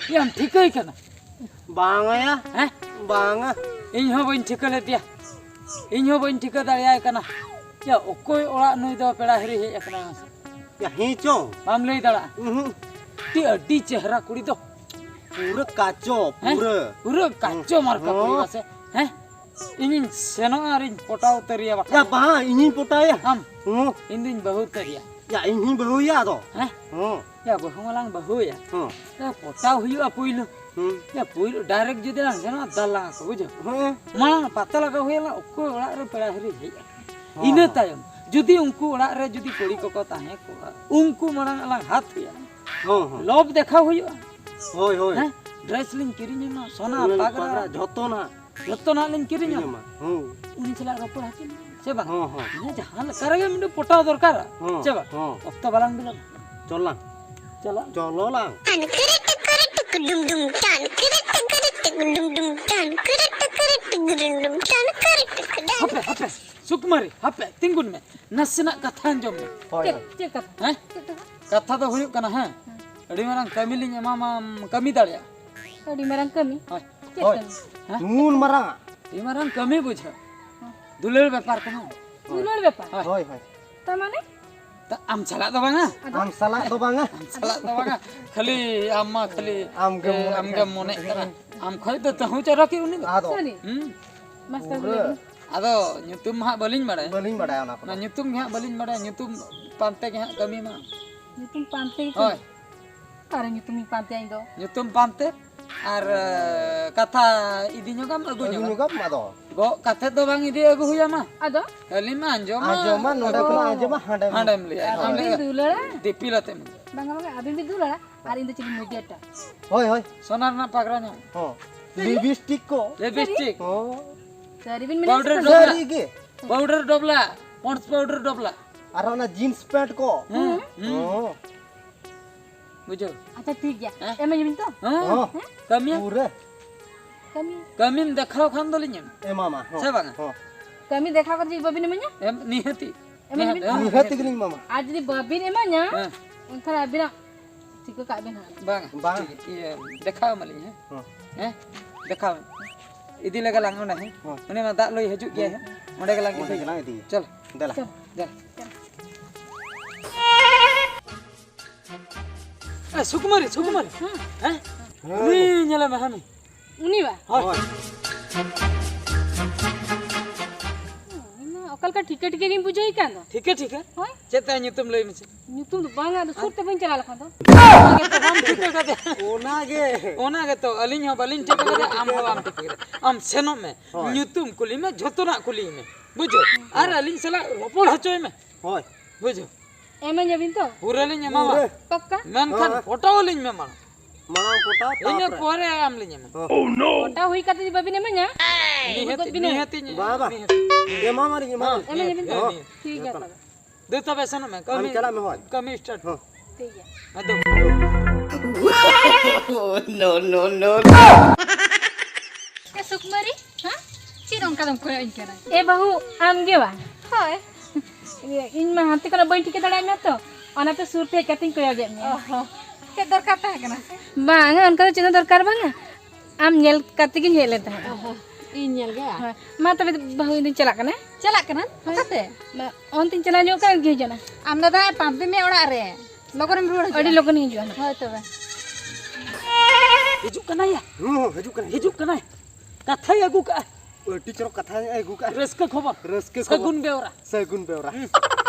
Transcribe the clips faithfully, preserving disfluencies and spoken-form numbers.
ᱭᱟᱢ ᱴᱷᱤᱠᱟᱹᱭ ᱠᱟᱱᱟ? ᱵᱟᱝᱟ ᱭᱟ᱾ ᱦᱮᱸ? ᱵᱟᱝᱟ᱾ ᱤᱧ ᱦᱚᱸ ᱵᱟᱹᱧ ᱴᱷᱤᱠᱟᱹ ᱞᱮᱫᱮᱭᱟ᱾ ᱤᱧ ᱦᱚᱸ ᱵᱟᱹᱧ ᱴᱷᱤᱠᱟᱹ ᱫᱟᱲᱮᱭᱟᱭ ᱠᱟᱱᱟ᱾ ᱭᱟ, ᱚᱠᱚᱭ ᱚᱲᱟᱜ ᱱᱩᱭ ᱫᱚ ᱯᱮᱲᱟ ᱦᱤᱨᱤ ᱦᱮᱡ ᱟᱠᱟᱱᱟᱭ ᱢᱟᱥᱮ? ᱭᱟ, ᱦᱮᱸ ᱪᱚᱝ᱾ ᱵᱟᱢ ᱞᱟᱹᱭ ᱫᱟᱲᱮᱭᱟᱜᱼᱟ? ᱩᱦᱩᱸ᱾ ᱟᱹᱰᱤ, ᱟᱹᱰᱤ ᱪᱮᱦᱨᱟ ᱠᱩᱲᱤ ᱫᱚ᱾ ᱯᱩᱨᱟᱹ ᱠᱟᱪᱚ, ᱦᱮᱸ? ᱯᱩᱨᱟᱹ᱾ ᱯᱩᱨᱟᱹ ᱠᱟᱪᱚ ᱢᱟᱨᱠᱟ ᱦᱚᱸ᱾ ᱠᱩᱲᱤ ᱢᱟᱥᱮ᱾ ᱦᱮᱸ? ᱤᱧᱤᱧ ᱥᱮᱱᱚᱜᱼᱟ ᱟᱨᱤᱧ ᱯᱚᱴᱟᱣ ᱩᱛᱟᱹᱨᱮᱭᱟ ᱵᱟᱠᱷᱟᱱ᱾ ᱭᱟ, ᱵᱟᱝ, ᱤᱧᱤᱧ ᱯᱚᱴᱟᱣᱮᱭᱟ᱾ ᱟᱢ? ᱦᱚᱸ᱾ ᱤᱧ ᱫᱩᱧ ᱵᱟᱹᱦᱩ ᱩᱛᱟᱹᱨᱮᱭᱟ᱾ ᱭᱟ, ᱤᱧ ᱦᱚᱸᱧ ᱵᱟᱹᱦᱩᱭᱟ ᱟᱫᱚ᱾ ᱦᱮᱸ? ᱦᱚᱸ᱾ ᱭᱟ, ᱵᱟᱹᱦᱩ ᱢᱟᱞᱟᱝ ᱵᱟᱹᱦᱩᱭᱟ᱾ ᱦᱚᱸ᱾ ᱭᱟ, ᱯᱚᱴᱟᱣ ᱦᱩᱭᱩᱜᱼᱟ ᱯᱩᱭᱞᱩ᱾ ᱦᱩᱸ᱾ ᱭᱟ, ᱯᱩᱭᱞᱩ direct ᱡᱩᱫᱤ ᱞᱟᱝ ᱥᱮᱱᱚᱜᱼᱟ, ᱫᱟᱞ ᱞᱟᱝᱟ ᱠᱚ, ᱵᱩᱡᱷᱟᱹᱣ? ᱦᱮᱸ᱾ ᱢᱟᱲᱟᱝ ᱯᱟᱛᱟ ᱞᱟᱜᱟᱣ ᱦᱩᱭ ᱟᱞᱟᱝ, ᱚᱠᱚᱭ ᱚᱲᱟᱜ ᱨᱮ ᱯᱮᱲᱟ ᱦᱤᱨᱤ ᱦᱮᱡ ᱟᱠᱟᱱᱟ᱾ ᱦᱚᱸ, ᱤᱱᱟᱹ ᱦᱚᱸ᱾ ᱛᱟᱭᱚᱢ, ᱡᱩᱫᱤ ᱩᱱᱠᱩ ᱚᱲᱟᱜ ᱨᱮ ᱡᱩᱫᱤ ᱠᱩᱲᱤ ᱠᱚᱠᱚ ᱛᱟᱦᱮᱸ ᱠᱚᱜᱼᱟ, ᱩᱱᱠᱩ ᱢᱟᱲᱟᱝ ᱟᱞᱟᱝ ᱦᱟᱛ ᱦᱩᱭᱩᱜᱼᱟ᱾ ᱦᱚᱸ, ᱦᱚᱸ᱾ ᱞᱚᱵᱽ ᱫᱮᱠᱷᱟᱣ ᱦᱩᱭᱩᱜᱼᱟ᱾ ᱦᱳᱭ, ᱦᱳᱭ᱾ ᱦᱮᱸ? Dress ᱞᱤᱧ ᱠᱤᱨᱤᱧ ᱟᱢᱟ, ᱥᱚᱱᱟ, ᱦᱩᱸ, ᱯᱟᱜᱽᱨᱟ, ᱯᱟᱜᱽᱨᱟ, ᱡᱷᱚᱛᱚᱱᱟᱜ᱾ ᱡᱷᱚᱛᱚᱱᱟᱜ ᱞᱤᱧ ᱠᱤᱨᱤᱧᱟ᱾ ᱠᱤᱨᱤᱧ ᱟᱢᱟ᱾ ᱦᱩᱸ᱾ ᱩᱱᱤ ᱥᱟᱞᱟᱜ ᱨᱚᱯᱚᱲ ᱦᱚᱪᱚ ᱞᱤᱧ, ᱥᱮ ᱵᱟᱝ? ᱦᱚᱸ, ᱦᱚᱸ᱾ ᱦᱮᱸ, ᱡᱟᱦᱟᱸ ᱞᱮᱠᱟ ᱨᱮᱜᱮ ᱢᱤᱫᱴᱮᱱ ᱯᱚᱴᱟᱣ ᱫᱚᱨᱠᱟᱨᱟ, ᱦᱚᱸ, ᱥᱮ ᱵᱟᱝ? ᱦᱚᱸ᱾ ᱚᱠᱛᱚ ᱵᱟᱞᱟᱝ ᱵᱤᱞᱚᱢ᱾ ᱪᱚᱞ ᱞᱟᱝ᱾ ᱪᱟᱞᱟᱜ᱾ ᱪᱚᱞᱚ ᱞᱟᱝ᱾ ᱴᱟᱱ ᱠᱤᱨᱤ ᱴᱤᱠᱤᱨᱤ ᱴᱤᱠᱤ ᱰᱩᱢ ᱰᱩᱢ, ᱴᱟᱱ ᱠᱤᱨᱤ ᱴᱤᱠᱤᱨᱤ ᱴᱤᱠᱤ ᱰᱩᱢ ᱰᱩᱢ, ᱴᱟᱱ ᱠᱤᱨᱤ ᱴᱤᱠᱤᱨᱤ ᱴᱤᱠᱤ ᱰᱩᱢ ᱰᱩᱢ, ᱴᱟᱱ ᱠᱤᱨᱤ ᱴᱤᱠᱤ ᱰᱟᱱ᱾ ᱦᱟᱯᱮ, ᱦᱟᱯᱮ, ᱥᱩᱠᱩᱢᱟᱨᱤ, ᱦᱟᱯᱮ, ᱛᱤᱸᱜᱩᱱ ᱢᱮ᱾ ᱱᱟᱥᱮᱱᱟᱜ ᱠᱟᱛᱷᱟ ᱟᱸᱡᱚᱢ ᱢᱮ᱾ ᱦᱳᱭ, ᱪᱮᱫ, ᱦᱳᱭ᱾ ᱪᱮᱫ ᱠᱟᱛᱷᱟ? ᱦᱮᱸ? ᱪᱮᱫ ᱠᱟᱛᱷᱟ? ᱠᱟᱛᱷᱟ ᱫᱚ ᱦᱩᱭᱩᱜ ᱠᱟᱱᱟ, ᱦᱮᱸ, ᱦᱮᱸ᱾ ᱟᱹᱰᱤ ᱢᱟᱨᱟᱝ ᱠᱟᱹᱢᱤ ᱞᱤᱧ ᱮᱢᱟᱢᱟ, ᱠᱟᱹᱢᱤ ᱫᱟᱲᱮᱭᱟᱜᱼᱟ᱾ ᱟᱹᱰᱤ ᱢᱟᱨᱟᱝ ᱠᱟᱹᱢᱤ? ᱦᱳᱭ᱾ ᱪᱮᱫ ᱦᱳᱭ᱾ ᱠᱟᱹᱢᱤ? ᱦᱮᱸ? ᱩᱱ ᱢᱟᱨᱟᱝ᱾ ᱟᱹᱰᱤ ᱢᱟᱨᱟᱝ ᱠᱟᱹᱢᱤ ᱵᱩᱡᱷᱟᱹᱣ᱾ ᱦᱮᱸ᱾ ᱫᱩᱞᱟᱹᱲ ᱵᱮᱯᱟᱨ ᱠᱟᱱᱟ᱾ ᱫᱩᱞᱟᱹᱲ ᱵᱮᱯᱟᱨ? ᱦᱳᱭ᱾ ᱦᱳᱭ, ᱦᱳᱭ᱾ ᱛᱟ ᱢᱟᱱᱮ? ᱛᱟ ᱟᱢ ᱥᱟᱞᱟᱜ ᱫᱚ ᱵᱟᱝᱟ᱾ ᱟᱫᱚ? ᱟᱢ ᱥᱟᱞᱟᱜ ᱫᱚ ᱵᱟᱝᱟ᱾ ᱟᱢ ᱥᱟᱞᱟᱜ ᱫᱚ ᱵᱟᱝᱟ᱾ ᱠᱷᱟᱹᱞᱤ ᱟᱢ ᱢᱟ ᱠᱷᱟᱹᱞᱤ, ᱟᱢ ᱜᱮᱢ ᱮ, ᱢᱚᱱᱮᱜ ᱟᱢ ᱜᱮᱢ ᱠᱟᱱᱟ᱾ ᱢᱚᱱᱮᱜ ᱠᱟᱱᱟ᱾ ᱟᱢ ᱠᱷᱚᱡ ᱫᱚ ᱛᱟᱹᱦᱩ ᱪᱟᱨᱟ ᱠᱤ ᱩᱱᱤ ᱫᱚ? ᱟᱫᱚ᱾ ᱥᱟᱹᱨᱤ? ᱦᱩᱸ᱾ ᱢᱟᱥᱮ ᱯᱩᱨᱟᱹ᱾ ᱞᱟᱹᱭ ᱵᱤᱱ᱾ ᱟᱫᱚ ᱧᱩᱛᱩᱢ ᱢᱟ ᱦᱟᱸᱜ ᱵᱟᱹᱞᱤᱧ ᱵᱟᱲᱟᱭᱟ᱾ ᱵᱟᱹᱞᱤᱧ ᱵᱟᱲᱟᱭᱟ ᱚᱱᱟ ᱠᱚᱫᱚ᱾ ᱚᱱᱟ ᱧᱩᱛᱩᱢ ᱜᱮ ᱦᱟᱸᱜ ᱵᱟᱹᱞᱤᱧ ᱵᱟᱲᱟᱭᱟ᱾ ᱧᱩᱛᱩᱢ ᱯᱟᱱᱛᱮ ᱜᱮ ᱦᱟᱸᱜ ᱠᱟᱹᱢᱤ ᱢᱟ᱾ ᱧᱩᱛᱩᱢ ᱯᱟᱱᱛᱮ ᱜᱮ ᱦᱳᱭ᱾ ᱠᱟᱹᱢᱤ? ᱚᱠᱟᱨᱮ ᱧᱩᱛᱩᱢᱤᱧ ᱯᱟᱱᱛᱮᱭᱟ ᱤᱧ ᱫᱚ? ᱧᱩᱛᱩᱢ ᱯᱟᱱᱛᱮ ᱟᱨ, ᱮ, ᱠᱟᱛᱷᱟ ᱤᱫᱤ ᱧᱚᱜᱟᱢ, ᱟᱹᱜᱩ ᱟᱹᱜᱩ ᱧᱚᱜᱟᱢ᱾ ᱧᱚᱜᱟᱢ, ᱟᱫᱚ᱾ ᱜᱚᱜ ᱠᱟᱛᱮ ᱫᱚ ᱵᱟᱝ ᱤᱫᱤ ᱟᱹᱜᱩ ᱦᱩᱭᱟᱢᱟ᱾ ᱟᱫᱚ? ᱠᱷᱟᱹᱞᱤᱢ ᱟᱸᱡᱚᱢᱟ᱾ ᱟᱸᱡᱚᱢᱟ, ᱱᱚᱰᱮ ᱚ᱾ ᱠᱷᱚᱱᱟᱜ ᱟᱸᱡᱚᱢᱟ, ᱦᱟᱸᱰᱮᱢ ᱦᱟᱸᱰᱮᱢ ᱞᱟᱹᱭᱟ᱾ ᱟᱨ ᱟᱢ ᱟᱹᱵᱤᱱ ᱞᱟᱹᱭᱟ᱾ ᱵᱤᱱ ᱫᱩᱞᱟᱹᱲᱟ? ᱫᱤᱯᱤᱞ ᱟᱛᱮᱢ᱾ ᱵᱟᱝᱟ, ᱵᱟᱝᱟ, ᱟᱹᱵᱤᱱ ᱵᱤᱱ ᱫᱩᱞᱟᱹᱲᱟ ᱟᱨ ᱤᱧ ᱫᱚ ᱪᱮᱫ ᱞᱤᱧ mediator? ᱦᱳᱭ, ᱦᱳᱭ᱾ ᱥᱚᱱᱟ ᱨᱮᱱᱟᱜ ᱯᱟᱜᱽᱨᱟ ᱧᱚᱜ᱾ ᱦᱚᱸ᱾ ᱥᱟᱹᱨᱤ? Lipstick ᱠᱚ᱾ ᱥᱟᱹᱨᱤ? ᱦᱚᱸ᱾ ᱥᱟᱹᱨᱤ ᱵᱤᱱ ᱢᱮᱱᱮᱫ ᱯᱟᱣᱰᱟᱨ ᱠᱟᱱᱟ? ᱰᱚᱵᱞᱟ᱾ ᱥᱟᱹᱨᱤ ᱜᱮ᱾ Powder ᱰᱚᱵᱞᱟ, Pond's powder ᱰᱚᱵᱞᱟ᱾ ᱟᱨ ᱚᱱᱟ jeans pant ᱠᱚ᱾ ᱦᱮᱸ, ᱦᱩᱸ᱾ ᱦᱚᱸ᱾ ᱵᱩᱡᱷᱟᱹᱣ? ᱟᱪᱪᱷᱟ, ᱴᱷᱤᱠ ᱜᱮᱭᱟ᱾ ᱦᱮᱸ? ᱮᱢᱟᱹᱧ ᱵᱤᱱ ᱛᱚ? ᱦᱚᱸ᱾ ᱦᱮᱸ? ᱠᱟᱹᱢᱤᱭᱟ᱾ ᱯᱩᱨᱟᱹ᱾ ᱠᱟᱹᱢᱤ᱾ ᱠᱟᱹᱢᱤᱢ ᱫᱮᱠᱷᱟᱣ ᱠᱷᱟᱱ ᱫᱚᱞᱤᱧ ᱮᱢᱟ᱾ ᱮᱢᱟᱢᱟ, ᱦᱚᱸ᱾ ᱥᱮ ᱵᱟᱝᱟ? ᱦᱚᱸ᱾ ᱠᱟᱹᱢᱤ ᱫᱮᱠᱷᱟᱣ ᱠᱟᱛᱮ ᱡᱩᱫᱤ ᱵᱟᱹᱵᱤᱱ ᱤᱢᱟᱹᱧᱟ? ᱮᱢ, ᱱᱤᱦᱟᱹᱛᱤ᱾ ᱮᱢᱟᱞᱤᱧ ᱵᱤᱱ᱾ ᱱᱤᱦᱟᱹᱛ ᱜᱮᱞᱤᱧ ᱮᱢᱟᱢᱟ᱾ ᱟᱨ ᱡᱩᱫᱤ ᱵᱟᱹᱵᱤᱱ ᱮᱢᱟᱧᱟ, ᱦᱮᱸ᱾ ᱮᱱᱠᱷᱟᱱ ᱟᱹᱵᱤᱱᱟᱜ ᱴᱷᱤᱠᱟᱹ ᱠᱟᱜ ᱵᱤᱱ ᱦᱟᱸᱜ᱾ ᱵᱟᱝ, ᱵᱟᱝ᱾ ᱴᱷᱤᱠ, ᱤᱭᱟᱹ, ᱫᱮᱠᱷᱟᱣ ᱟᱢᱟᱞᱤᱧ, ᱦᱮᱸ? ᱦᱮᱸ᱾ ᱦᱮᱸ? ᱫᱮᱠᱷᱟᱣ ᱟᱹᱧ᱾ ᱤᱫᱤ ᱞᱮᱜᱮ ᱞᱟᱝ ᱚᱸᱰᱮ, ᱦᱮᱸ? ᱦᱮᱸ᱾ ᱩᱱᱤ ᱢᱟ ᱫᱟᱜ ᱞᱩᱭ ᱦᱤᱡᱩᱜ ᱜᱮᱭᱟᱭ, ᱦᱮᱸ? ᱚᱸᱰᱮ ᱜᱮᱞᱟᱝ ᱚᱸᱰᱮ ᱤᱫᱤᱭᱟ᱾ ᱜᱮᱞᱟᱝ ᱤᱫᱤᱭᱟ᱾ ᱪᱚᱞ᱾ ᱫᱮᱞᱟ᱾ ᱪᱚᱞ᱾ ᱫᱮᱞᱟ᱾ ᱮ, ᱥᱩᱠᱩᱢᱟᱨᱤ, ᱥᱩᱠᱩᱢᱟᱨᱤ᱾ ᱦᱮᱸ᱾ ᱦᱮᱸ? ᱦᱮᱸ᱾ ᱩᱱᱤ ᱧᱮᱞᱮ ᱢᱮ, ᱦᱟᱹᱱᱤ᱾ ᱩᱱᱤ ᱵᱟ? ᱦᱳᱭ᱾ ᱦᱳᱭ᱾ ᱤᱧ ᱢᱟ ᱚᱠᱟ ᱞᱮᱠᱟ ᱴᱷᱤᱠᱟᱹ ᱴᱷᱤᱠᱟᱹ ᱜᱤᱧ ᱵᱩᱡᱷᱟᱹᱣᱮ ᱠᱟᱱ ᱫᱚ᱾ ᱴᱷᱤᱠᱟᱹ, ᱴᱷᱤᱠᱟᱹ? ᱦᱳᱭ᱾ ᱪᱮᱫ ᱛᱟᱭ ᱧᱩᱛᱩᱢ ᱞᱟᱹᱭ ᱢᱮᱥᱮ? ᱧᱩᱛᱩᱢ ᱫᱚ ᱵᱟᱝᱟ, ᱟᱫᱚ ᱥᱩᱨ ᱛᱮ ᱵᱟᱹᱧ ᱪᱟᱞᱟᱣ ᱞᱮᱠᱷᱟᱱ ᱫᱚ᱾ ᱚᱱᱟ ᱜᱮᱛᱚ ᱵᱟᱢ ᱴᱷᱤᱠᱟᱹ ᱠᱟᱫᱮᱭᱟ᱾ ᱚᱱᱟ ᱜᱮ᱾ ᱚᱱᱟ ᱜᱮᱛᱚ, ᱟᱹᱞᱤᱧ ᱦᱚᱸ ᱵᱟᱹᱞᱤᱧ ᱴᱷᱤᱠᱟᱹ ᱠᱟᱫᱮᱭᱟ, ᱟᱢ ᱦᱚᱸ ᱵᱟᱢ ᱴᱷᱤᱠᱟᱹ ᱠᱟᱫᱮᱭᱟ᱾ ᱟᱢ ᱥᱮᱱᱚᱜ ᱢᱮ, ᱦᱳᱭ᱾ ᱧᱩᱛᱩᱢ ᱠᱩᱞᱤ ᱢᱮ, ᱡᱷᱚᱛᱚᱱᱟᱜ ᱠᱩᱞᱤᱭᱮ ᱢᱮ, ᱵᱩᱡᱷᱟᱹᱣ? ᱟᱨ ᱟᱹᱞᱤᱧ ᱥᱟᱞᱟᱜ ᱨᱚᱯᱚᱲ ᱦᱚᱪᱚᱭ ᱢᱮ᱾ ᱦᱳᱭ᱾ ᱵᱩᱡᱷᱟᱹᱣ? ᱮᱢᱟᱹᱧᱟᱵᱤᱱ ᱛᱚ? ᱯᱩᱨᱟᱹ ᱞᱤᱧ ᱮᱢᱟᱢᱟ᱾ ᱯᱩᱨᱟᱹ᱾ ᱯᱟᱠᱠᱟ? ᱢᱮᱱᱠᱷᱟᱱ ᱦᱳᱭ᱾ ᱯᱚᱴᱟᱣ ᱟᱹᱞᱤᱧ ᱢᱮ ᱢᱟᱲᱟᱝ᱾ ᱢᱟᱲᱟᱝ ᱯᱚᱴᱟᱣ, ᱤᱱᱟᱹ ᱛᱟᱯᱚᱨᱮ᱾ ᱯᱚᱨᱮ ᱟᱢ ᱞᱤᱧ ᱮᱢᱟ᱾ ᱦᱳᱭ᱾ ᱯᱚᱴᱟᱣ ᱦᱩᱭ ᱠᱟᱛᱮ ᱡᱩᱫᱤ ᱵᱟᱵᱤᱱ ᱮᱢᱟᱹᱧᱟ, ᱱᱤᱦᱟᱹᱛ, ᱜᱚᱡ ᱵᱤᱱᱟᱹᱧ᱾ ᱱᱤᱦᱟᱹᱛ ᱤᱧ ᱵᱟ, ᱵᱟ᱾ ᱱᱤᱦᱟᱹᱛ᱾ ᱮᱢᱟᱢᱟᱞᱤᱧ, ᱮᱢᱟᱢᱟᱞᱤᱧ᱾ ᱮᱢᱟᱹᱧᱟᱵᱤᱱ ᱛᱚ? ᱦᱮᱸ, ᱱᱤᱦᱟᱹᱛ᱾ ᱴᱷᱤᱠ ᱜᱮᱭᱟ ᱛᱚᱵᱮ᱾ ᱫᱩ ᱛᱚᱵᱮ ᱥᱮᱱᱚᱜ ᱢᱮ, ᱠᱟᱹᱢᱤ, ᱟᱢ ᱪᱟᱞᱟᱜ ᱢᱮ, ᱦᱳᱭ᱾ ᱠᱟᱹᱢᱤ start᱾ ᱦᱚᱸ᱾ ᱴᱷᱤᱠ ᱜᱮᱭᱟ᱾ ᱟᱫᱚ᱾ No, no, no, no. ᱮ ᱥᱩᱠᱩᱢᱟᱨᱤ, ᱦᱮᱸ? ᱪᱮᱫ ᱚᱱᱠᱟ ᱫᱚᱢ ᱠᱚᱭᱚᱜ ᱤᱧ ᱠᱟᱱᱟ? ᱮ ᱵᱟᱹᱦᱩ, ᱟᱢ ᱜᱮ ᱵᱟ? ᱦᱳᱭ᱾ ᱤᱭᱟᱹ, ᱤᱧ ᱢᱟ ᱦᱟᱱᱛᱮ ᱠᱷᱚᱱᱟᱜ ᱵᱟᱹᱧ ᱴᱷᱤᱠᱟᱹ ᱫᱟᱲᱮᱭᱟᱜ ᱢᱮᱭᱟ ᱛᱚ, ᱚᱱᱟᱛᱮ ᱥᱩᱨ ᱛᱮ ᱦᱮᱡ ᱠᱟᱛᱮᱧ ᱠᱚᱭᱚᱜᱮᱫ ᱢᱮᱭᱟ᱾ ᱚ ᱦᱚᱸ᱾ ᱪᱮᱫ ᱫᱚᱨᱠᱟᱨ ᱛᱟᱦᱮᱸ ᱠᱟᱱᱟ ᱥᱮ? ᱵᱟᱝᱟ, ᱚᱱᱠᱟ ᱫᱚ ᱪᱮᱫ ᱦᱚᱸ ᱫᱚᱨᱠᱟᱨ ᱵᱟᱝᱟ᱾ ᱟᱢ ᱧᱮᱞ ᱠᱟᱛᱮ ᱜᱤᱧ ᱦᱮᱡ ᱞᱮᱱ ᱛᱟᱦᱮᱸᱫ᱾ ᱚ ᱦᱚᱸ, ᱤᱧ ᱧᱮᱞ ᱜᱮ? ᱦᱳᱭ᱾ ᱢᱟ ᱛᱚᱵᱮ ᱵᱟᱹᱦᱩ, ᱤᱧ ᱫᱚᱧ ᱪᱟᱞᱟᱜ ᱠᱟᱱᱟ᱾ ᱪᱟᱞᱟᱜ ᱠᱟᱱᱟ? ᱦᱳᱭ᱾ ᱚᱠᱟᱛᱮ? ᱢᱟ, ᱚᱱᱛᱮᱧ ᱪᱟᱞᱟᱣ ᱧᱚᱜ ᱠᱟᱱ ᱜᱮ ᱦᱤᱡᱩᱜᱼᱟ᱾ ᱟᱢ ᱫᱟᱫᱟ ᱯᱟᱱᱛᱮ ᱢᱮ ᱚᱲᱟᱜ ᱨᱮ᱾ ᱞᱚᱜᱚᱱᱮᱢ ᱨᱩᱣᱟᱹᱲ ᱦᱤᱡᱩᱜᱼᱟ᱾ ᱟᱹᱰᱤ ᱞᱚᱜᱚᱱᱤᱧ ᱦᱤᱡᱩᱜᱼᱟ ᱱᱟᱦᱟᱜ᱾ ᱦᱳᱭ ᱛᱚᱵᱮ᱾ ᱦᱤᱡᱩᱜ ᱠᱟᱱᱟᱭ ᱭᱟ᱾ ᱦᱩᱸ, ᱦᱤᱡᱩᱜ ᱠᱟᱱᱟᱭ᱾ ᱦᱤᱡᱩᱜ ᱠᱟᱱᱟᱭ᱾ ᱠᱟᱛᱷᱟᱭ ᱟᱹᱜᱩ ᱠᱟᱜᱼᱟ᱾ ᱟᱹᱰᱤ ᱪᱚᱨᱚᱠ ᱠᱟᱛᱷᱟᱭ ᱟᱹᱜᱩ ᱠᱟᱜᱼᱟ᱾ ᱨᱟᱹᱥᱠᱟᱹ ᱠᱷᱚᱵᱚᱨ᱾ ᱨᱟᱹᱥᱠᱟᱹ ᱠᱷᱚᱵᱚᱨ᱾ ᱥᱟᱹᱜᱩᱱ ᱵᱮᱣᱨᱟ᱾ ᱥᱟᱹᱜᱩᱱ ᱵᱮᱣᱨᱟ᱾ ᱦᱩᱸ᱾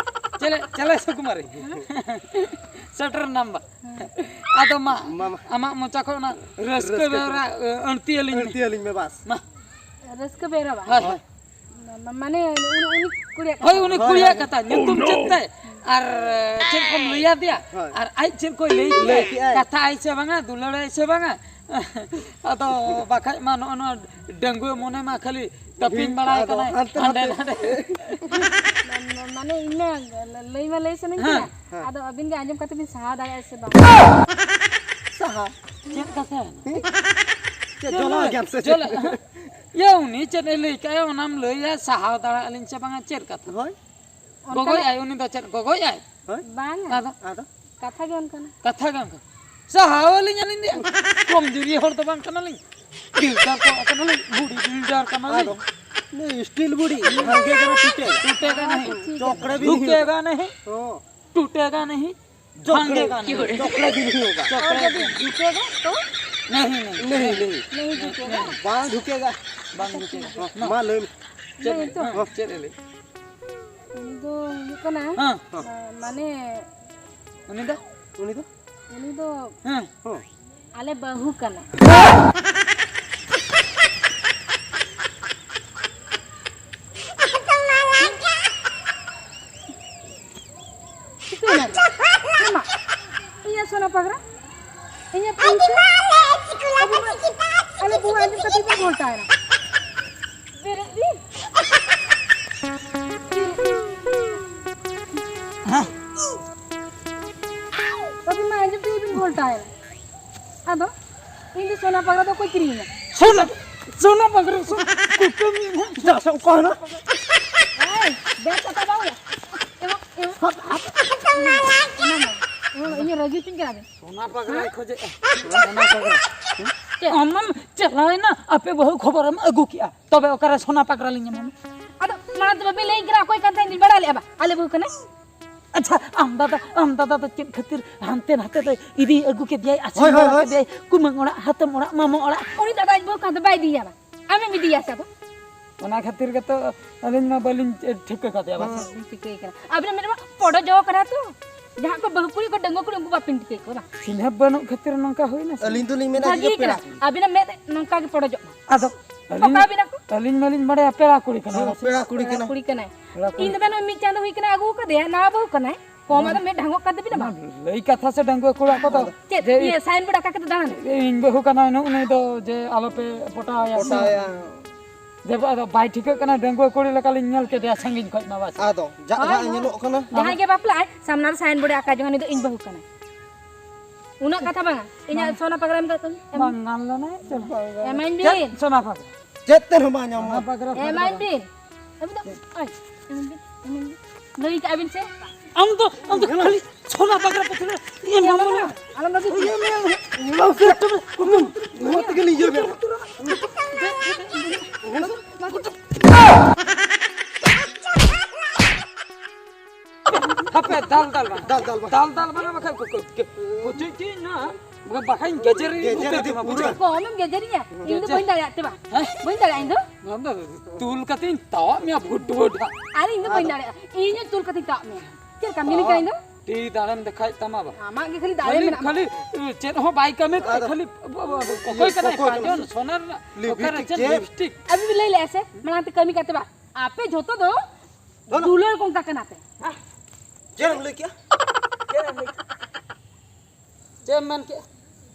ᱪᱮᱞᱮ, ᱪᱮᱞᱮ ᱥᱩᱠᱩᱢᱟᱨᱤ᱾ ᱥᱮᱴᱮᱨ ᱱᱟᱢ ᱵᱟ᱾ ᱦᱮᱸ᱾ ᱟᱫᱚ ᱢᱟ, ᱢᱟ, ᱢᱟ᱾ ᱟᱢᱟᱜ ᱢᱚᱪᱟ ᱠᱷᱚᱱ ᱚᱱᱟ ᱨᱟᱹᱥᱠᱟᱹ ᱨᱟᱹᱥᱠᱟᱹ ᱵᱮᱣᱨᱟ, ᱠᱷᱚᱵᱚᱨ᱾ ᱮ, ᱟᱹᱲᱛᱤ ᱟᱹᱞᱤᱧ ᱢᱮ᱾ ᱟᱹᱲᱛᱤ ᱟᱹᱞᱤᱧ ᱢᱮ, ᱵᱟᱥ᱾ ᱢᱟ᱾ ᱨᱟᱹᱥᱠᱟᱹ ᱵᱮᱣᱨᱟ ᱵᱟ? ᱦᱳᱭ᱾ ᱦᱳᱭ᱾ ᱢᱟ-, ᱢᱟᱱᱮ ᱩᱱᱤ, ᱩᱱᱤ ᱠᱩᱲᱤᱭᱟᱜ ᱦᱳᱭ, ᱠᱟᱛᱷᱟ᱾ ᱩᱱᱤ ᱦᱳᱭ, ᱠᱩᱲᱤᱭᱟᱜ ᱦᱳᱭ᱾ ᱠᱟᱛᱷᱟ, ᱧᱩᱛᱩᱢ ᱪᱮᱫ ᱛᱟᱭ? ᱟᱨ, ᱮ, ᱪᱮᱫ ᱠᱚᱢ ᱞᱟᱹᱭ ᱟᱫᱮᱭᱟ? ᱦᱳᱭ᱾ ᱟᱨ ᱟᱡ ᱪᱮᱫ ᱠᱚᱭ ᱞᱟᱹᱭ ᱞᱟᱹᱭ ᱠᱮᱜᱼᱟᱭ? ᱠᱮᱜᱼᱟᱭ᱾ ᱠᱟᱛᱷᱟ ᱟᱭ ᱥᱮ ᱵᱟᱝᱟ, ᱫᱩᱞᱟᱹᱲᱟᱭ ᱥᱮ ᱵᱟᱝᱟ? ᱟᱫᱚ ᱵᱟᱠᱷᱟᱡ ᱢᱟ ᱱᱚᱜᱼᱚ ᱱᱚᱣᱟ ᱰᱟᱺᱜᱩᱣᱟᱹ ᱢᱚᱱᱮ ᱢᱟ ᱠᱷᱟᱹᱞᱤ ᱛᱟᱹᱯᱤᱧ ᱵᱟᱲᱟᱭ ᱟᱫᱚ ᱠᱟᱱᱟᱭ ᱦᱟᱱᱛᱮ ᱦᱟᱸᱰᱮ ᱱᱟᱛᱮ᱾ ᱱᱟᱰᱮ᱾ ᱢᱟ-, ᱢᱟᱱᱮ ᱤᱧ ᱢᱟ ᱞᱟᱹᱭ ᱢᱟ ᱞᱟᱹᱭ ᱥᱟᱱᱟᱧ ᱦᱮᱸ᱾ ᱠᱟᱱᱟ᱾ ᱦᱮᱸ᱾ ᱟᱫᱚ ᱟᱹᱵᱤᱱ ᱜᱮ ᱟᱸᱡᱚᱢ ᱠᱟᱛᱮ ᱵᱤᱱ ᱥᱟᱦᱟᱣ ᱫᱟᱲᱮᱭᱟᱜᱼᱟ ᱥᱮ ᱵᱟᱝ? ᱥᱟᱦᱟᱣ? ᱪᱮᱫ ᱠᱟᱛᱷᱟ? ᱪᱮᱫ ᱡᱚᱞᱟ ᱜᱮᱭᱟᱢ ᱥᱮ ᱪᱮᱫ? ᱡᱚᱞᱟ, ᱦᱮᱸ? ᱭᱟ, ᱩᱱᱤ ᱪᱮᱫ ᱮ ᱞᱟᱹᱭ ᱠᱟᱜᱼᱟ, ᱚᱱᱟᱢ ᱞᱟᱹᱭᱟ, ᱥᱟᱦᱟᱣ ᱫᱟᱲᱮᱭᱟᱜ ᱟᱹᱞᱤᱧ ᱥᱮ ᱵᱟᱝᱟ, ᱪᱮᱫ ᱠᱟᱛᱷᱟ? ᱦᱳᱭ᱾ ᱜᱚᱜᱚᱡ ᱟᱭ, ᱩᱱᱤ ᱫᱚ ᱪᱮᱫ ᱜᱚᱜᱚᱡ ᱟᱭ? ᱦᱮᱸ? ᱵᱟᱝᱟ᱾ ᱟᱫᱚ? ᱟᱫᱚ? ᱠᱟᱛᱷᱟ ᱜᱮ ᱚᱱᱠᱟᱱᱟ᱾ ᱠᱟᱛᱷᱟ ᱜᱮ ᱚᱱᱠᱟ᱾ ᱥᱟᱦᱟᱣ ᱟᱹᱞᱤᱧ ᱟᱹᱞᱤᱧ ᱫᱚ᱾ ᱠᱚᱢ ᱡᱩᱨᱤ ᱦᱚᱲ ᱫᱚ ᱵᱟᱝ ᱠᱟᱱᱟᱞᱤᱧ᱾ ᱵᱤᱞᱰᱟᱨ ᱠᱚ ᱠᱟᱱᱟᱞᱤᱧ, ᱵᱩᱰᱤ ᱵᱤᱞᱰᱟᱨ ᱠᱟᱱᱟᱞᱤᱧ᱾ ᱟᱫᱚ? नहीं, स्टील बुड़ी, भांगेगा ना टूटेगा? टूटेगा नहीं। चौकड़े भी नहीं होगा। टूटेगा नहीं। हाँ। टूटेगा नहीं। चौकड़े, भांगेगा नहीं। चौकड़े भी नहीं होगा। चौकड़े और जब भी। झुकेगा तो? नहीं, नहीं। नहीं, नहीं। नहीं झुकेगा। बाल झुकेगा। बाल झुकेगा। हाँ, मा लम। चल, नहीं तो। हाँ, चल ले। ᱩᱱᱤ ᱫᱚ ᱦᱩᱭᱩᱜ ᱠᱟᱱᱟ, ᱦᱮᱸ᱾ ᱢᱟᱱᱮ ᱩᱱᱤ ᱫᱚ? ᱩᱱᱤ ᱫᱚ? ᱩᱱᱤ ᱫᱚ ᱦᱮᱸ᱾ ᱦᱮᱸ᱾ ᱟᱞᱮ ᱵᱟᱹᱦᱩ ᱠᱟᱱᱟ᱾ ᱪᱤᱠᱟᱹᱭᱮᱱᱟ? ᱮᱢᱟ᱾ ᱤᱧᱟᱹᱜ ᱥᱚᱱᱟ ᱯᱟᱜᱽᱨᱟ? ᱤᱧᱟᱹᱜ ᱯᱩᱭᱥᱟᱹ? ᱟᱵᱚ ᱢᱟ ᱟᱞᱮ ᱵᱟᱹᱦᱩ ᱟᱸᱡᱚᱢ ᱠᱟᱛᱮ ᱵᱚᱱ ᱜᱷᱚᱞᱴᱟᱣᱮᱱᱟ᱾ ᱵᱮᱨᱮᱫ ᱵᱤᱱ᱾ ᱟᱹᱵᱤᱱ ᱢᱟ ᱟᱸᱡᱚᱢ ᱛᱮᱜᱮ ᱵᱤᱱ ᱜᱷᱚᱞᱴᱟᱣᱮᱱᱟ᱾ ᱟᱫᱚ ᱤᱧ ᱫᱚ ᱥᱚᱱᱟ ᱯᱟᱜᱽᱨᱟ ᱫᱚ ᱚᱠᱚᱭ ᱠᱤᱨᱤᱧᱟ? ᱥᱚᱱᱟ, ᱥᱚᱱᱟ ᱯᱟᱜᱽᱨᱟ, ᱥᱚᱱᱟ, ᱠᱩᱴᱟᱹᱢ ᱢᱮ ᱱᱟᱦᱟᱜ᱾ ᱡᱟ ᱥᱚᱜ ᱠᱚ ᱦᱟᱱᱟ᱾ ᱮᱭ, ᱵᱮᱥ ᱠᱟᱛᱷᱟ ᱵᱟᱝ ᱦᱩᱭᱩᱜᱼᱟ᱾ ᱮᱢᱟ, ᱮᱢᱟ᱾ ᱦᱟᱯ, ᱦᱟᱯ᱾ ᱚᱱᱟ ᱢᱟ, ᱚᱱᱟ ᱢᱟ᱾ ᱤᱧ ᱨᱟᱹᱜᱤ ᱦᱚᱪᱚᱧ ᱠᱟᱱᱟ ᱵᱤᱱ᱾ ᱥᱚᱱᱟ ᱯᱟᱜᱽᱨᱟᱭ ᱠᱷᱚᱡᱮᱜᱼᱟ᱾ ᱥᱚᱱᱟ ᱯᱟᱜᱽᱨᱟ᱾ ᱪᱮᱫ? ᱟᱢᱮᱢ ᱪᱟᱞᱟᱣᱮᱱᱟ, ᱟᱯᱮ ᱵᱟᱹᱦᱩ ᱠᱷᱚᱵᱚᱨᱮᱢ ᱟᱹᱜᱩ ᱠᱮᱜᱼᱟ᱾ ᱛᱚᱵᱮ ᱚᱠᱟᱨᱮ ᱥᱚᱱᱟ ᱯᱟᱜᱽᱨᱟ ᱞᱤᱧ ᱧᱟᱢᱟ? ᱟᱫᱚ ᱢᱟ ᱛᱚᱵᱮ ᱵᱤᱱ ᱞᱟᱹᱭ ᱠᱮᱫᱟ, ᱚᱠᱚᱭ ᱠᱟᱱ ᱛᱟᱦᱮᱸᱫ ᱤᱧ ᱵᱟᱲᱟᱭ ᱞᱮᱫᱼᱟ ᱵᱟ? ᱟᱞᱮ ᱵᱟᱹᱦᱩ ᱠᱟᱱᱟᱭ᱾ ᱟᱪᱪᱷᱟ, ᱟᱢ ᱫᱟᱫᱟ, ᱟᱢ ᱫᱟᱫᱟ ᱫᱚ ᱪᱮᱫ ᱠᱷᱟᱹᱛᱤᱨ ᱦᱟᱱᱛᱮ ᱱᱟᱛᱮ ᱫᱚᱭ ᱤᱫᱤ ᱟᱹᱜᱩ ᱠᱮᱫᱮᱭᱟᱭ? ᱟᱹᱪᱷᱤᱢ ᱦᱳᱭ, ᱦᱳᱭ, ᱚᱲᱟᱜ ᱦᱳᱭ᱾ ᱠᱮᱫᱮᱭᱟᱭ, ᱠᱩᱢᱟᱹᱝ ᱚᱲᱟᱜ, ᱦᱟᱛᱚᱢ ᱚᱲᱟᱜ, ᱢᱟᱢᱚ ᱚᱲᱟᱜ᱾ ᱩᱱᱤ ᱫᱟᱫᱟ ᱟᱡ ᱵᱟᱹᱦᱩ ᱠᱟᱱ ᱫᱚ ᱵᱟᱭ ᱤᱫᱤᱭᱟ ᱵᱟ? ᱟᱢᱮᱢ ᱤᱫᱤᱭᱟ ᱥᱮ ᱟᱫᱚ? ᱚᱱᱟ ᱠᱷᱟᱹᱛᱤᱨ ᱜᱮᱛᱚ ᱟᱹᱞᱤᱧ ᱢᱟ ᱵᱟᱹᱞᱤᱧ ᱴᱷᱤᱠᱟᱹ ᱠᱟᱫᱮᱭᱟ ᱵᱟ᱾ ᱦᱮᱸ, ᱵᱟᱹᱧ ᱴᱷᱤᱠᱟᱹᱭ ᱠᱟᱱᱟ᱾ ᱟᱵᱤᱱᱟᱜ ᱢᱮᱫ ᱨᱮᱢᱟ ᱯᱚᱰᱚ ᱡᱚ ᱠᱟᱱᱟ ᱛᱚ᱾ ᱡᱟᱦᱟᱸ ᱠᱚ ᱵᱟᱹᱦᱩ ᱠᱩᱲᱤ ᱠᱚ, ᱰᱟᱺᱜᱩᱣᱟᱹ ᱠᱩᱲᱤ, ᱩᱱᱠᱩ ᱵᱟᱯᱮ ᱴᱷᱤᱠᱟᱹᱭ ᱠᱚᱣᱟ ᱵᱟ? ᱪᱤᱱᱦᱟᱹᱯ ᱵᱟᱹᱱᱩᱜ ᱠᱷᱟᱹᱛᱤᱨ ᱱᱚᱝᱠᱟ ᱦᱩᱭᱱᱟ ᱥᱮ? ᱟᱹᱞᱤᱧ ᱫᱚᱞᱤᱧ ᱢᱮᱱᱟ ᱡᱮ ᱵᱷᱟᱹᱜᱤ ᱯᱮᱲᱟ ᱠᱟᱱᱟ᱾ ᱠᱩᱲᱤ᱾ ᱟᱵᱤᱱᱟᱜ ᱢᱮᱫ ᱱᱚᱝᱠᱟ ᱜᱮ ᱯᱚᱰᱚᱡᱚᱜ ᱢᱟ᱾ ᱟᱫᱚ ᱟᱹᱞᱤᱧ, ᱚᱠᱟ ᱵᱤᱱᱟ ᱠᱚ? ᱟᱹᱞᱤᱧ ᱢᱟᱞᱤᱧ ᱵᱟᱲᱟᱭᱟ ᱯᱮᱲᱟ ᱠᱩᱲᱤ ᱠᱟᱱᱟᱭ᱾ ᱦᱮᱸ, ᱯᱮᱲᱟ ᱠᱩᱲᱤ ᱯᱮᱲᱟ ᱠᱟᱱᱟᱭ᱾ ᱠᱩᱲᱤ ᱠᱟᱱᱟᱭ᱾ ᱯᱮᱲᱟ ᱠᱩᱲᱤ᱾ ᱤᱧ ᱫᱚ ᱢᱮᱱᱟ ᱢᱤᱫ ᱪᱟᱸᱫᱚ ᱦᱩᱭ ᱠᱟᱱᱟ, ᱟᱹᱜᱩ ᱠᱟᱫᱮᱭᱟ, ᱱᱟᱣᱟ ᱵᱟᱹᱦᱩ ᱠᱟᱱᱟᱭ᱾ ᱠᱚᱢ ᱟᱫᱚ ᱢᱮᱫ ᱰᱷᱟᱝᱜᱚᱜ ᱠᱟᱱ ᱛᱟᱵᱤᱱᱟ ᱵᱟᱝ? ᱞᱟᱹᱭ ᱠᱟᱛᱷᱟ ᱥᱮ ᱰᱟᱺᱜᱩᱣᱟᱹ ᱠᱚᱲᱟ ᱠᱚᱫᱚ᱾ ᱪᱮᱫ? ᱡᱮ ᱤᱭᱟᱹ, ᱥᱟᱭᱤᱱ ᱵᱳᱨᱰ ᱟᱠᱟ ᱠᱟᱛᱮ ᱫᱟᱬᱟᱱ? ᱤᱧ ᱵᱟᱹᱦᱩ ᱠᱟᱱᱟᱭ ᱱᱩᱜ ᱱᱩᱭ ᱫᱚ, ᱡᱮ ᱟᱞᱚᱯᱮ ᱯᱚᱴᱟᱣᱟᱭᱟ᱾ ᱯᱚᱴᱟᱣᱟᱭᱟ᱾ ᱡᱮ ᱟᱫᱚ ᱵᱟᱭ ᱴᱷᱤᱠᱟᱹᱜ ᱠᱟᱱᱟ, ᱰᱟᱺᱜᱩᱣᱟᱹ ᱠᱩᱲᱤ ᱞᱮᱠᱟᱞᱤᱧ ᱧᱮᱞ ᱠᱮᱫᱮᱭᱟ ᱥᱟᱺᱜᱤᱧ ᱠᱷᱚᱡ ᱢᱟ, ᱵᱟᱥ᱾ ᱟᱫᱚ ᱡᱟᱜ ᱦᱳᱭ, ᱡᱟᱦᱟᱸ ᱦᱳᱭ᱾ ᱧᱮᱞᱚᱜ ᱠᱟᱱᱟ᱾ ᱡᱟᱦᱟᱸᱭ ᱜᱮ ᱵᱟᱯᱞᱟᱜᱼᱟᱭ, ᱥᱟᱢᱱᱟ ᱨᱮ ᱥᱟᱭᱤᱱ ᱵᱳᱨᱰ ᱮ ᱟᱸᱠᱟ ᱡᱚᱝᱟ, ᱱᱩᱭ ᱫᱚ ᱤᱧ ᱵᱟᱹᱦᱩ ᱠᱟᱱᱟᱭ᱾ ᱩᱱᱟᱹᱜ ᱠᱟᱛᱷᱟ ᱵᱟᱝᱟ, ᱤᱧᱟᱜ ᱵᱟᱝ᱾ ᱥᱚᱱᱟ ᱯᱟᱜᱽᱨᱟ ᱮᱢ ᱠᱟᱜ ᱠᱚᱣᱟᱧ᱾ ᱮᱢ-, ᱵᱟᱝ ᱜᱟᱱ ᱞᱮᱱᱟ, ᱪᱮᱫ ᱵᱟᱝ ᱜᱟᱱ᱾ ᱮᱢᱟᱹᱧ ᱪᱮᱫ ᱵᱤᱱ᱾ ᱥᱚᱱᱟ ᱯᱟᱜᱽᱨᱟ? ᱪᱮᱫ ᱛᱮ ᱦᱚᱸ ᱵᱟᱝ ᱧᱟᱢᱚᱜᱼᱟ᱾ ᱥᱚᱱᱟ ᱯᱟᱜᱽᱨᱟ ᱯᱟᱜᱽᱨᱟ᱾ ᱮᱢᱟᱹᱧ ᱵᱤᱱ᱾ ᱟᱹᱵᱤᱱ ᱫᱚ, ᱪᱮᱫ? ᱳᱭ, ᱮᱢᱟᱹᱧ ᱵᱤᱱ, ᱮᱢᱟᱹᱧ ᱵᱤᱱ᱾ ᱞᱟᱹᱭ ᱠᱟᱜᱼᱟ ᱵᱤᱱ ᱥᱮ? ᱟᱢ ᱫᱚ, ᱟᱢ ᱫᱚ ᱠᱷᱟᱹᱞᱤ ᱥᱚᱱᱟ ᱯᱟᱜᱽᱨᱟ ᱯᱟᱹᱛᱤ ᱨᱮ ᱮᱢ ᱟᱢ ᱠᱟᱱᱟ᱾ ᱟᱞᱚᱢ ᱫᱟᱹᱵᱤ᱾ ᱱᱚᱣᱟ ᱛᱮᱜᱮ ᱞᱤᱧ ᱤᱭᱟᱹ ᱵᱮᱱᱟ᱾ ᱦᱟᱯᱮ, ᱫᱟᱞ, ᱫᱟᱞ ᱵᱟᱝ᱾ ᱫᱟᱞ, ᱫᱟᱞ ᱵᱟᱝ᱾ ᱫᱟᱞ, ᱫᱟᱞ ᱵᱟᱝ, ᱵᱟᱠᱷᱟᱡ ᱠᱚ, ᱠᱚ, ᱠᱚ, ᱠᱚ ᱪᱮᱫ, ᱪᱮᱫ ᱱᱟ? ᱵᱟᱠᱷᱟᱱ ᱜᱮᱡᱮᱨ ᱜᱮᱡᱮᱨ ᱤᱫᱤ ᱤᱫᱤ ᱯᱩᱨᱟᱹ᱾ ᱯᱩᱨᱟᱹ᱾ ᱠᱚᱢᱮᱢ ᱜᱮᱡᱮᱨᱤᱧᱟ᱾ ᱤᱧ ᱫᱚ ᱜᱮᱡᱮᱨ᱾ ᱵᱟᱹᱧ ᱫᱟᱲᱮᱭᱟᱜᱼᱟ, ᱛᱮ ᱵᱟᱝ᱾ ᱦᱮᱸ? ᱵᱟᱹᱧ ᱫᱟᱲᱮᱭᱟᱜᱼᱟ ᱤᱧ ᱫᱚ᱾ ᱟᱢ ᱫᱚ ᱛᱩᱞ ᱠᱟᱛᱮᱧ ᱛᱟᱣᱟᱜ ᱢᱮᱭᱟ, ᱵᱷᱩᱴ, ᱵᱷᱩᱴ ᱦᱟᱸᱜ᱾ ᱟᱨ ᱤᱧ ᱫᱚ ᱵᱟᱹᱧ ᱟᱫᱚ ᱫᱟᱲᱮᱭᱟᱜᱼᱟ᱾ ᱤᱧ ᱦᱚᱸ ᱛᱩᱞ ᱠᱟᱛᱮᱧ ᱛᱟᱣᱟᱜ ᱢᱮᱭᱟ᱾ ᱪᱮᱫ ᱞᱮᱠᱟᱢ ᱧᱮᱞᱤᱧ ᱠᱟᱱᱟ ᱤᱧ ᱫᱚ? ᱛᱤ ᱫᱟᱲᱮᱢ ᱫᱮᱠᱷᱟᱭᱮᱫ ᱛᱟᱢᱟ ᱵᱟ᱾ ᱟᱢᱟᱜ ᱜᱮ ᱠᱷᱟᱹᱞᱤ ᱫᱟᱲᱮ ᱠᱷᱟᱹᱞᱤ, ᱢᱮᱱᱟᱜᱼᱟ᱾ ᱠᱷᱟᱹᱞᱤ ᱪᱮᱫ ᱦᱚᱸ ᱵᱟᱭ ᱠᱟᱹᱢᱤ ᱠᱟᱱᱟ, ᱟᱫᱚ ᱠᱷᱟᱹᱞᱤ ᱚᱠᱚᱭ ᱠᱟᱱᱟᱭ ᱚᱠᱚᱭ ᱠᱟᱱᱟᱭ? ᱯᱟᱸᱡᱚᱱ ᱥᱚᱱᱟ ᱨᱮᱱᱟᱜ? ᱚᱠᱟᱨᱮ ᱞᱤᱯᱤᱥᱴᱤᱠ ᱪᱮᱫ ᱪᱮᱫ? ᱞᱤᱯᱤᱥᱴᱤᱠ? ᱟᱹᱵᱤᱱ ᱵᱤᱱ ᱞᱟᱹᱭ ᱞᱮᱜᱼᱟ ᱥᱮ ᱢᱟᱲᱟᱝ ᱛᱮ ᱠᱟᱹᱢᱤ ᱠᱟᱛᱮ ᱵᱟ? ᱟᱯᱮ ᱡᱷᱚᱛᱚ ᱫᱚ ᱫᱚᱱᱟ᱾ ᱫᱩᱞᱟᱹᱲ ᱠᱚᱝᱠᱟ ᱠᱟᱱᱟ ᱯᱮ᱾ ᱪᱮᱫ ᱮᱢ ᱞᱟᱹᱭ ᱠᱮᱜᱼᱟ? ᱪᱮᱫ ᱮᱢ ᱞᱟᱹᱭ ᱠᱮᱜᱼᱟ? ᱪᱮᱫ ᱮᱢ ᱢᱮᱱ ᱠᱮᱜᱼᱟ?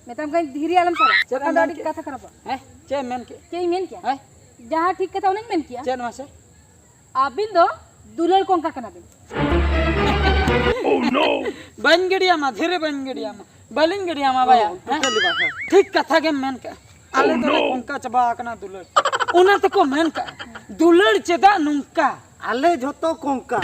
ᱢᱮᱛᱟᱢ ᱠᱟᱹᱱᱟᱹᱧ ᱫᱷᱤᱨᱤ ᱟᱞᱚᱢ ᱥᱟᱵᱟ᱾ ᱪᱮᱫ ᱮᱢ ᱵᱟᱠᱷᱟᱱ ᱫᱚ ᱢᱮᱱ ᱟᱹᱰᱤ ᱠᱮᱜᱼᱟ? ᱠᱟᱛᱷᱟ ᱠᱷᱟᱨᱟᱯᱚᱜᱼᱟ᱾ ᱦᱮᱸ? ᱪᱮᱫ ᱮᱢ ᱢᱮᱱ ᱠᱮᱜᱼᱟ? ᱪᱮᱫ ᱤᱧ ᱢᱮᱱ ᱠᱮᱜᱼᱟ? ᱦᱮᱸ? ᱡᱟᱦᱟᱸ ᱴᱷᱤᱠ ᱠᱟᱛᱷᱟ ᱚᱱᱟᱧ ᱢᱮᱱ ᱠᱮᱜᱼᱟ᱾ ᱪᱮᱫ ᱢᱟᱥᱮ? ᱟᱹᱵᱤᱱ ᱫᱚ ᱫᱩᱞᱟᱹᱲ ᱠᱚᱝᱠᱟ ᱠᱟᱱᱟ ᱵᱤᱱ᱾ ᱵᱟᱹᱧ ᱜᱤᱰᱤᱭᱟᱢᱟ, ᱫᱷᱤᱨᱤ ᱵᱟᱹᱧ ᱜᱤᱰᱤᱭᱟᱢᱟ᱾ ᱵᱟᱹᱞᱤᱧ ᱜᱤᱰᱤᱭᱟᱢᱟ ᱵᱟᱭᱟ, ᱚ, ᱦᱮᱸ? ᱴᱳᱴᱟᱞᱤ ᱵᱟᱝ, ᱦᱮᱸ᱾ ᱴᱷᱤᱠ ᱠᱟᱛᱷᱟ ᱜᱮᱢ ᱢᱮᱱ ᱠᱮᱜᱼᱟ᱾ ᱟᱞᱮ ᱫᱚᱞᱮ ᱠᱚᱝᱠᱟ ᱪᱟᱵᱟ ᱟᱠᱟᱱᱟ ᱫᱩᱞᱟᱹᱲ᱾ ᱚᱱᱟ ᱛᱮᱠᱚ ᱢᱮᱱ ᱠᱟᱜᱼᱟ, ᱫᱩᱞᱟᱹᱲ ᱪᱮᱫᱟᱜ ᱱᱚᱝᱠᱟ? ᱟᱞᱮ ᱡᱷᱚᱛᱚ ᱠᱚᱝᱠᱟ᱾